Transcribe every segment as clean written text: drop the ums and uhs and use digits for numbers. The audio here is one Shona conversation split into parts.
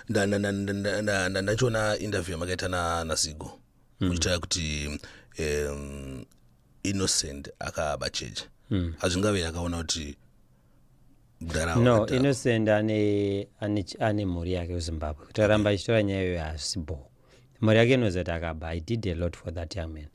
Ndachiona interview yamakaita naZigo muchitaura kuti Innocent akaba chechi. Hazvingave yakaona kuti mudhara No. Innocent ane mhuri yake kuZimbabwe. Kuti aramba achitora nyaya iyoyo hazvisi bho. Mhuri yake inoziva kuti akaba. I did a lot for that young man.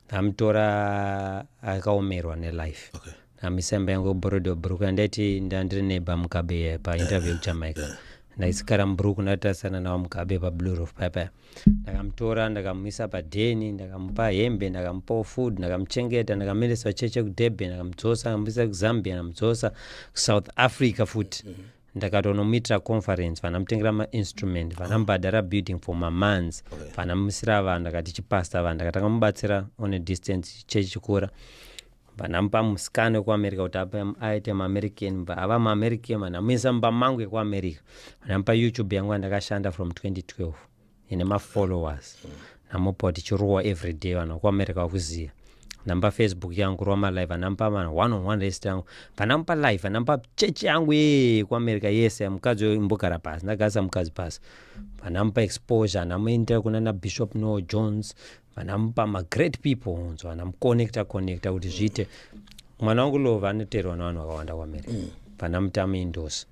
Ndamutora akaomerwa nelife. Ndamuisa imba yangu kuBorrowdale Brooke. Andaiti ndandiri neighbor Mugabe painterview kuJamaica. Ndaisigara muBrooke, ndatarisana nawo Mugabe paBlue Roof paya. Ndakamutora, ndakamuisa padheni, ndakamupa hembe, ndakamupawo food, ndakamuchengeta, ndakamuendesa cheche kuDurban, ndakamudzosa, ndakamuisa kuZambia, ndamudzosa kuSouth Africa futi. Ndakatonomuitira conference, vanamutengera mainstrument, vanamubhadhara building for mamonths. Vanamusira vanhu, ndakati chipasta vanhu, ndakatanga mubatsira on a distance, chechi chikura. Vanamupa musikana wekuAmerica kuti aite muAmerican, ava muAmerican. Vanamuisa mumba mangu ekuAmerica, vanamupa YouTube yangu yandakashanda from 2012 ine mafollowers. Namupa kuti chirowa everyday, vanhu vekuAmerica vakuziva. Namupa Facebook yangu kurova malive, vanamupa vanhu one on one rest yangu, vanamupa live, vanamupa chechi yangu yeye kuAmerica yese. Mukadzi uyo imbogara pasi, ndagarisa mukadzi pasi. Vanamupa exposure, namuendera kuna naBishop Noel Jones, vanamupa magreat people unzo, vanamuconnecta connecta kuti zviite. Mwana wangu Love anoteerwa navanhu vakawanda kuAmerica. Vanamuti amuendosa,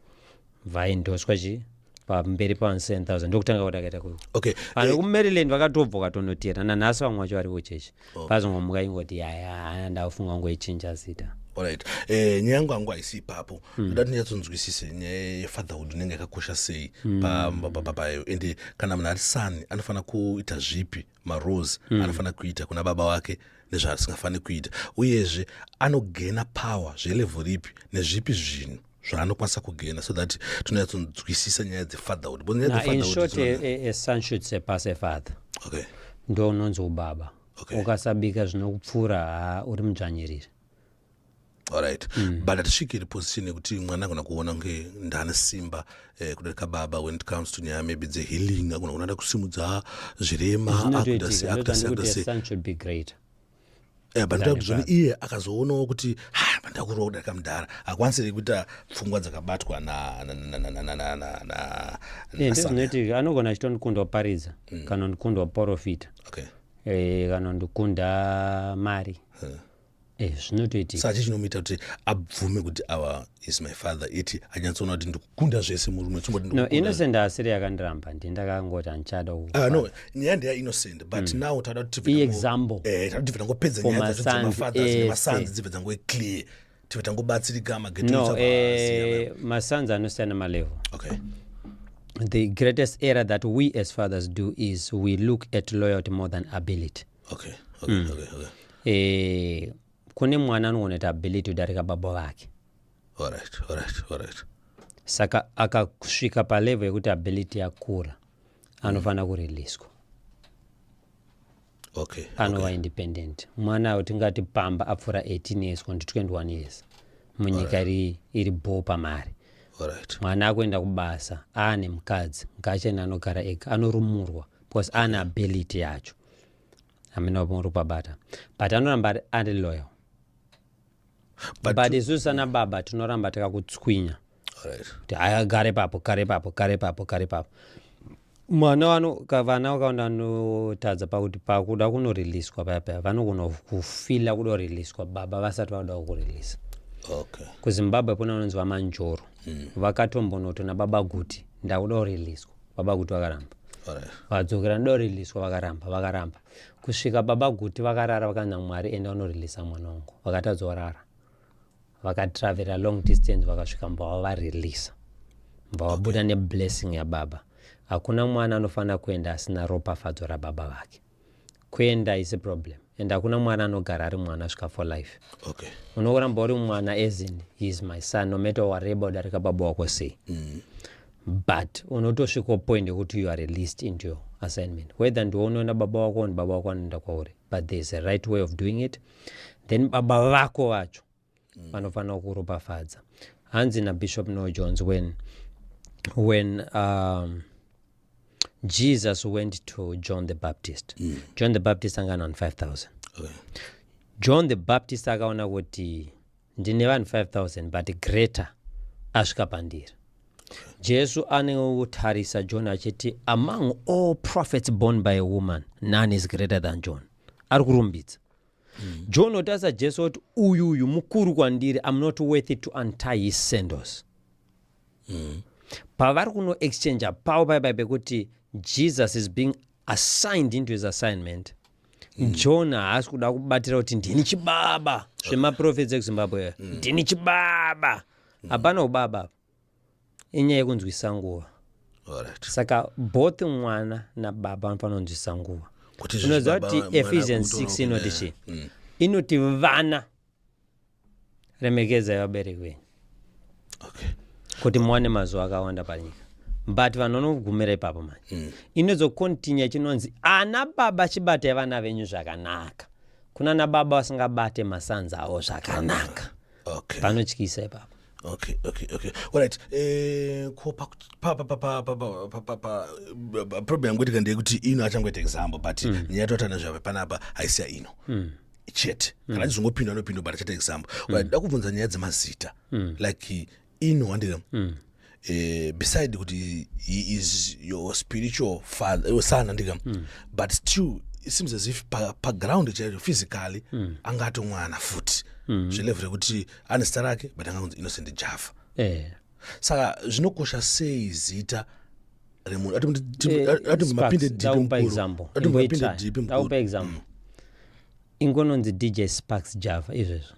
vaendoswa chi pamberi pavanhu 7000, ndokutanga kuti akaita ku Vanhu vekuMaryland vakatobva vakatonotera nanhasi, vamwe vacho vari kuchechi. Vazongomuka ingoti yaya, ndakufunga kungoichinja zita. Alright, nyaya yangu hangu haisi ipapo. Ndoda kuti ndinyatsonzwisise nyaya yefatherhood inenge yakakosha sei payo, ende kana munhu ari son anofanira kuita zvipi, maroles anofanira kuita kuna baba wake nezvaasingafaniri kuita, uyezve anogaina power zvelevel ripi, nezvipi zvinhu zvaanokwanisa kugaina, so that tinonyatsonzwisisa nyaya dzefatherhood, because nyaya Now, in dzefatherhood short, a son should surpass a father. Ndo unonzi ubaba. Ukasabika zvinokupfuura, ha, uri mudzvanyiriri. Alright, but hatisvikiri position yekuti mwana agona kuona kunge ndane simba kudarika baba when it comes to nyaya maybe dzehealing, agona kuona da kusimudza zvirema, akuita sei, akuita sei, akuita A sei. son should be greater But ndoda kuti zvoni iye akazoonawo kuti ha, mandakurwa kudarika mudhara, hakwanisi kuita pfungwa dzakabatwa na Ndo zvinoitika. Anogona achitondikunda kuparidza kana ndikunda kuprofita, kana ndikunda mari. Zvinotoitika. Saka chii chinomuita kuti abvume kuti awa is my father, iti anyatsoona kuti ndikukunda zvese murume, tsomboti No. ndikukunda? Innocent asiri yakandiramba, ndindakangoti handichada. Ah, no, nyaya ndeya Innocent, but now tada kuti tibve I-example. Tada kuti tibve tangopedza For nyaya dzacho masons dzemafathers ese. nemasons, dzibve dzangove clear, tibve tangobatsirika mageto. No, masons anosiyana malevel. The greatest error that we as fathers do is we look at loyalty more than ability. Kune mwana anoona kuti ability kudarika baba vake. Saka akasvika palevel yekuti ability yakura, anofanira kuriliswa. Anova independent mwana ayo. Tingati pamba apfuura 18 years kundi 21 years munyika iri bho pamari. Mwana akuenda kubasa, aane mukadzi, ngaachene anogara ega, anorumurwa because aane ability yacho. Hamina muri pabata, but anoramba ari loyal. But isusu sana baba tinoramba takakutswinya kuti aya, gare papo, gare papo, gare papo, gare papo. Mwana wano vana vakawanda vanotadza pakuti pakuda kunoriliswa paya paya, vanogona kufila kuda kuriliswa baba vasati vakuda kukurilisa. KuZimbabwe kuna vanonzi vaManjoro, vakatombonoto nababa Guti, "Ndakuda kuriliswa." Baba Guti vakaramba. Vadzokera, "Ndoda kuriliswa." Vakaramba, vakaramba, kusvika baba Guti vakarara, vakanzi, "Mwari, enda unorilisa mwana wangu." Vakatadzorara, vakatravela long distance, vakasvika, mbava varilisa, mbva vabuda neblessing yababa. Hakuna mwana anofanira kuenda asina ropafadzo rababa vake. Kuenda is a problem, and hakuna mwana anogara ari mwana svika for life. Unoramba uri mwana, as in he is my son, no matter wareba udarika baba wako sei. But unotosvika point yekuti you are released into your assignment, whether ndiwe unoenda baba wako or baba wako anoenda kwauri, but there is a right way of doing it. Then baba vako vacho vanofanira kuropafadza. Hanzi naBishop Noel Jones, when Jesus went to John the Baptist, John the Baptist anga ana 5000. John the Baptist akaona kuti ndine vanhu 5000, but greater asvika pandiri. Jesu anotarisa John achiti, "Among all prophets born by a woman, none is greater than John." Ari kurumbidza. John otarisa Jesu oti, "Uyu uyu mukuru kwandiri. I'm not worthy to untie his sandals." Pavari kunoexchangea pavo paipai pekuti Jesus is being assigned into his assignment. John haasi kuda kubatira kuti ndini chibaba zvemaprofets ekuZimbabwe. Ndini chibaba. Hapana ubaba apa, inyaya yekunzwisa nguva. Saka both mwana nababa vanofanira kunzwisa nguva. Kuti Unoziva baba kuti mwana Ephesians kutora 6 inoti kupinda- chii? Inoti, "Vana, remekedzai vabereki venyu kuti muwane mazuva akawanda panyika." But vanhu vanogumira ipapo manje. Inozocontinue chinonzi, "Ana baba, chibatai vana venyu zvakanaka." Kuna ana baba vasingabate masons avo zvakanaka. Panotyisa ipapo. Okay, alright. Ko pa pa pa pa pa pa pa pa pa pa problem yangoitika ndeyekuti ino achangoita example, but nyaya yatoita nezvapo panapa haisi yaino chete. Kana achizongopinda anopinda, but achaita example. Alright, da kubvunza nyaya dzemazita, like ino wandika, beside kuti he is your spiritual father, your son, andika, but still it seems as if paground chaicho, physically, anga atomwana futi, zvelevel rekuti ane zita rake, but anga kunzi Innocent Java. Saka zvinokosha sei zita remunhu? Ati mapinde deep. Ndakupa Mukuru. example. Ati mapinde Imboitry. deep, mukuru. Ndakupa example, ingononzi DJ Sparks Java izvezvo,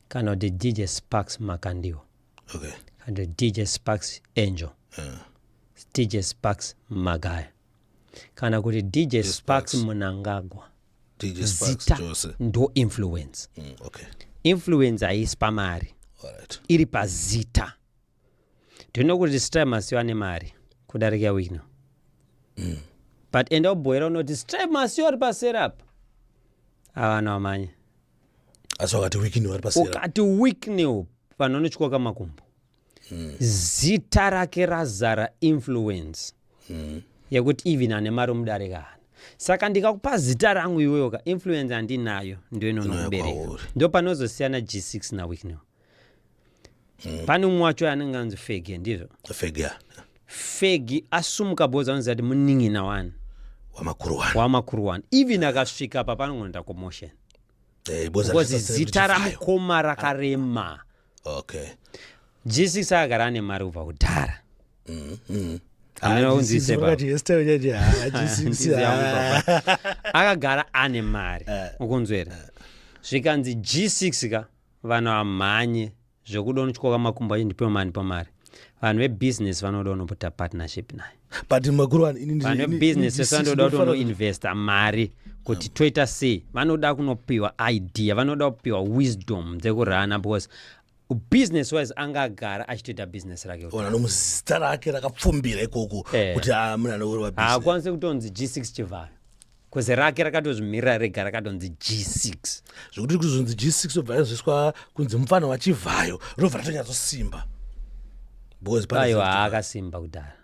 kana kuti DJ Sparks Makandiwa, kana kuti DJ Sparks Angel, DJ Sparks Magaya, kana kuti DJ Sparks Munangagwa. DJ Sparks. Zita Jose. ndo influence. Influence haisi pamari, iri pazita. Ndinokuti Strive Masiyiwa ane mari kudarika Wicknell, but enda ubhoera unoti Strive Masiyiwa ari paserapa, avana vamanya. Asi wakati Wicknell ari pasera? Ukati Wicknell, vanhu vanotyoka makumbo. Zita rake razara influence yekuti even ane mari omudarika hana. Saka ndikakupa zita rangu iweyoka, influence handinayo, ndo inonokubereka. Kwauri. Ndo panozosiyana G6 naWicknell. Pane umwe wacho anenge anzi Fegi, ndizvo? Fegi, ya. Fegi asumuka bhozi, anoziva kuti munin'ina wani? Wamakuru wani. Wamakuru wani. Even akasvika pa panongoenda commotion, Because because achisa zita celebrity. ramukoma rakarema. G6 akagara ane mari kubva kudhara. Hamena kunzwise Ah, ipapo. G6 hairstyle chacho, ah, G6. Ndizi yangu. Ah. Papa akagara ane mari, ukunzwera zvikanzi G6 ka, vanhu vamhanye zvekuda unotyoka makumbo achindipewo mani pamari. Vanhu vebhizinesi vanoda unoputa partnership naye. But makuru wani Vanhu vebhizinesi vese vanoda kuti unoinvesta mari kuti toita sei. Vanoda kunopiwa idea, vanoda kupiwa wisdom dzekurana, because business wise angagara achitoita business rake. Ona nomuzita rake rakapfumbira ikoko kuti, ah, munhu anourwa business. Haakwanisi kutonzi G6 Chivhayo, kuzi rake rakatozvimirira rega, rakatonzi G6. Zvekuti kuzonzi G6 obva yazoiswa kunzi mufana waChivhayo, robva ratonyatsosimba because pane Aiwa, zita. akasimba kudhara.